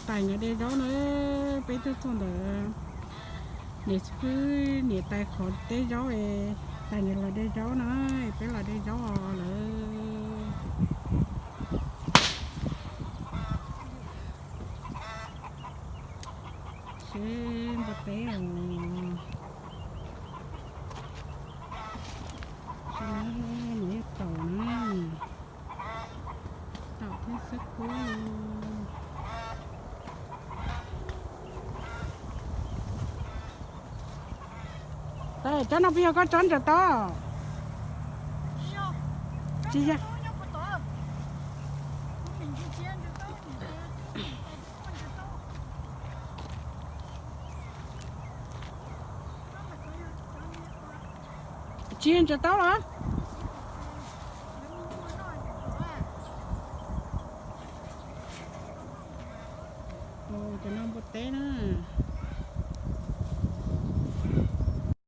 Tais nkawd de zaub na, peb tuaj txog ntawm niam xib fwb niam tais qhov teb zaub, tais nkawd los de zaub na, peb los de zaub lawm. Seb npua teb os. Seb na, nws yog taum na. Taum thiab xwb kub. Tsob no puas yog koj tsob ntsaws taub? Tsis yog. Tsis yog ntsaws taub los? Cov no npua teb na.